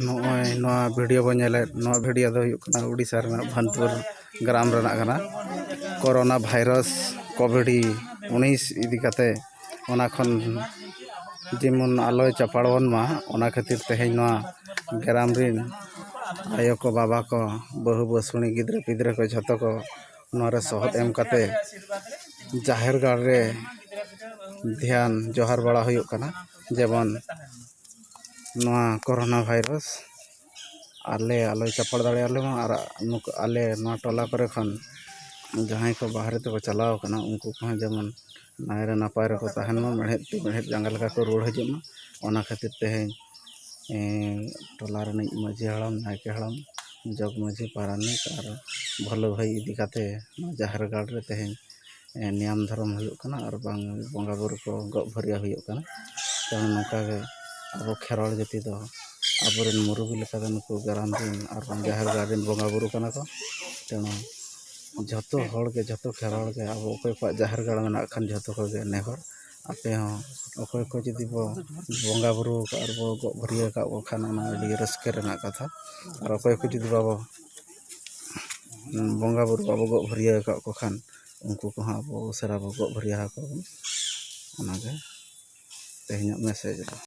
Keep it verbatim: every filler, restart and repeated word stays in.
ᱱᱚᱜᱼᱚᱭ ᱱᱚᱣᱟ ᱵᱷᱤᱰᱤᱭᱳ ᱵᱚᱱ ᱧᱮᱞᱮᱫ, ᱱᱚᱣᱟ ᱵᱷᱤᱰᱤᱭᱳ ᱫᱚ ᱦᱩᱭᱩᱜ ᱠᱟᱱᱟ ᱩᱲᱤᱥᱥᱟ ᱨᱮᱱᱟᱜ ᱵᱷᱟᱱᱯᱩᱨ ᱜᱨᱟᱢ ᱨᱮᱱᱟᱜ ᱠᱟᱱᱟ᱾ ᱠᱳᱨᱳᱱᱟ ᱵᱷᱟᱭᱨᱟᱥ ᱠᱳᱵᱷᱤᱰ ᱩᱱᱤᱥ ᱤᱫᱤ ᱠᱟᱛᱮ, ᱚᱱᱟ ᱠᱷᱚᱱ ᱡᱮᱢᱚᱱ ᱟᱞᱚᱭ ᱪᱟᱯᱟᱲ ᱵᱚᱱ ᱢᱟ, ᱚᱱᱟ ᱠᱷᱟᱹᱛᱤᱨ ᱛᱮᱦᱮᱧ ᱱᱚᱣᱟ ᱜᱨᱟᱢ ᱨᱤᱱ ᱟᱭᱳ ᱠᱚ, ᱵᱟᱵᱟ ᱠᱚ, ᱵᱟᱹᱦᱩ ᱵᱟᱹᱥᱩᱲᱤ, ᱜᱤᱫᱽᱨᱟᱹ ᱯᱤᱫᱽᱨᱟᱹ ᱠᱚ ᱡᱷᱚᱛᱚ ᱠᱚ ᱱᱚᱣᱟ ᱨᱮ ᱥᱚᱦᱚᱫ ᱮᱢ ᱠᱟᱛᱮ ᱡᱟᱦᱮᱨ ᱜᱟᱲ ᱨᱮ ᱫᱷᱮᱭᱟᱱ ᱡᱚᱦᱟᱨ ᱵᱟᱲᱟ ᱦᱩᱭᱩᱜ ᱠᱟᱱᱟ᱾ ᱡᱮᱢᱚᱱ ᱱᱚᱣᱟ ᱠᱳᱨᱳᱱᱟ ᱵᱷᱟᱭᱨᱟᱥ ᱟᱞᱮ ᱟᱞᱚᱭ ᱪᱟᱯᱟᱲ ᱫᱟᱲᱮᱭᱟᱞᱮ ᱢᱟ, ᱟᱨ ᱱᱩᱠᱩ ᱟᱞᱮ ᱱᱚᱣᱟ ᱴᱚᱞᱟ ᱠᱚᱨᱮ ᱠᱷᱚᱱ ᱡᱟᱦᱟᱸᱭ ᱠᱚ ᱵᱟᱦᱨᱮ ᱛᱮᱠᱚ ᱪᱟᱞᱟᱣ ᱠᱟᱱᱟ, ᱩᱱᱠᱩ ᱠᱚᱦᱚᱸ ᱡᱮᱢᱚᱱ ᱱᱟᱭᱨᱮ ᱱᱟᱯᱟᱭ ᱨᱮᱠᱚ ᱛᱟᱦᱮᱱ ᱢᱟ, ᱢᱮᱲᱦᱮᱫ ᱛᱤ ᱢᱮᱲᱦᱮᱫ ᱡᱟᱸᱜᱟ ᱞᱮᱠᱟ ᱠᱚ ᱨᱩᱣᱟᱹᱲ ᱦᱤᱡᱩᱜ ᱢᱟ᱾ ᱚᱱᱟ ᱠᱷᱟᱹᱛᱤᱨ ᱛᱮᱦᱮᱧ, ᱮᱸ, ᱴᱚᱞᱟ ᱨᱤᱱᱤᱡ ᱢᱟᱹᱡᱷᱤ ᱦᱟᱲᱟᱢ, ᱱᱟᱭᱠᱮ ᱦᱟᱲᱟᱢ, ᱡᱚᱜᱽ ᱢᱟᱹᱡᱷᱤ, ᱯᱟᱨᱟᱱᱤᱠ ᱟᱨ ᱵᱷᱟᱹᱞᱟᱹ ᱵᱷᱟᱹᱭ ᱤᱫᱤ ᱠᱟᱛᱮ ᱱᱚᱣᱟ ᱡᱟᱦᱮᱨ ᱜᱟᱲ ᱨᱮ ᱛᱮᱦᱮᱧ, ᱮᱸ, ᱱᱤᱭᱟᱢ ᱫᱷᱚᱨᱚᱢ ᱦᱩᱭᱩᱜ ᱠᱟᱱᱟ ᱟᱨ ᱵᱟᱝ ᱵᱚᱸᱜᱟ ᱵᱩᱨᱩ ᱠᱚ ᱜᱚᱜ ᱵᱷᱟᱹᱨᱭᱟᱹ ᱦᱩᱭᱩᱜ ᱠᱟᱱᱟ᱾ ᱛᱮᱢᱚᱱ ᱱᱚᱝᱠᱟ ᱜᱮ ᱟᱵᱚ ᱠᱷᱮᱨᱣᱟᱲ ᱡᱟᱹᱛᱤ ᱫᱚ ᱟᱵᱚᱨᱮᱱ ᱢᱩᱨᱩᱵᱤ ᱞᱮᱠᱟ ᱫᱚ ᱱᱩᱠᱩ ᱜᱨᱟᱢ ᱨᱮᱱ ᱟᱨ ᱵᱟᱝ ᱡᱟᱦᱮᱨ ᱜᱟᱲ ᱨᱮᱱ ᱵᱚᱸᱜᱟ ᱵᱩᱨᱩ ᱠᱟᱱᱟ ᱠᱚ᱾ ᱛᱮᱢᱚᱱ ᱡᱷᱚᱛᱚ ᱦᱚᱲ ᱜᱮ, ᱡᱷᱚᱛᱚ ᱠᱷᱮᱨᱣᱟᱲ ᱜᱮ ᱟᱵᱚ ᱚᱠᱚᱭ ᱠᱚᱣᱟᱜ ᱡᱟᱦᱮᱨ ᱜᱟᱲ ᱢᱮᱱᱟᱜ ᱠᱷᱟᱱ ᱡᱷᱚᱛᱚ ᱠᱚᱜᱮ ᱱᱮᱦᱚᱨ, ᱟᱯᱮ ᱦᱚᱸ ᱚᱠᱚᱭ ᱠᱚ ᱡᱩᱫᱤ ᱵᱚ ᱵᱚᱸᱜᱟ ᱵᱩᱨᱩ ᱟᱠᱟᱫ ᱟᱨ ᱵᱚ ᱜᱚᱜ ᱵᱷᱟᱹᱨᱭᱟᱹ ᱟᱠᱟᱫ ᱠᱚ ᱠᱷᱟᱱ ᱚᱱᱟ ᱟᱹᱰᱤ ᱨᱟᱹᱥᱠᱟᱹ ᱨᱮᱱᱟᱜ ᱠᱟᱛᱷᱟ᱾ ᱟᱨ ᱚᱠᱚᱭ ᱠᱚ ᱡᱩᱫᱤ ᱵᱟᱵᱚ ᱵᱚᱸᱜᱟ ᱵᱩᱨᱩ ᱵᱟᱵᱚ ᱜᱚᱜ ᱵᱷᱟᱹᱨᱭᱟᱹ ᱟᱠᱟᱫ ᱠᱚ ᱠᱷᱟᱱ ᱩᱱᱠᱩ ᱠᱚᱦᱚᱸ ᱟᱵᱚ ᱩᱥᱟᱹᱨᱟ ᱵᱚ ᱜᱚᱜ ᱵᱷᱟᱹᱨᱭᱟᱹ ᱟᱠᱚ ᱵᱚᱱ᱾ ᱚᱱᱟᱜᱮ ᱛᱮᱦᱮᱧᱟᱜ ᱢᱮᱥᱮᱡᱽ ᱫᱚ᱾